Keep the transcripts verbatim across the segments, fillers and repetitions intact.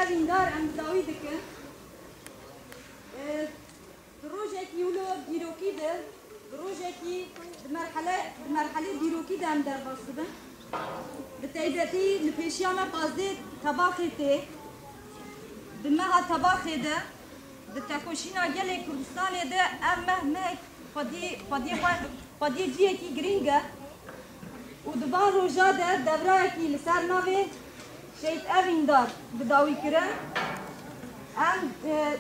Evîndar em dawî dikin. E, di rojekî wilo dîrokî de, di rojekî di merhele, di merhelê dîrokî de em derbas dibin. Bi taybetî li pêşiya me pazdeh tebaxê tê. Di meha tebaxê de, di tekoşîna gelê Kurdistanê de ev meh mehek xwedî, xwediyê xwe, xwediyê cihekî girîng e û di van roja de devrayekî li ser navê Şehîd Evîndar bi dawî kirin. Em, e,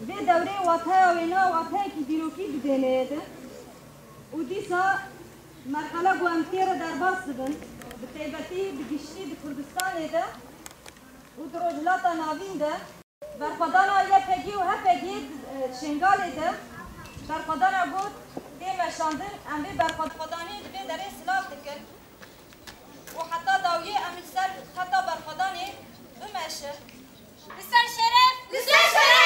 vê dewrê wateya wêna wateyekî dîrokî didêne yê din û dîsa merhela ku em tê re derbas dibin, bi taybetî bi giştî di Kurdistanê de û di Rojhilata Navîn de, berxwedana Y P G û H P G di, e, Şengalê de, berxwedana ku tê meşandin, em vê berxwedanê di vê derê silav dikin û heta dawiyê em li ser xeta berxwedanê bimeşin. Li ser şeref! Li ser şeref!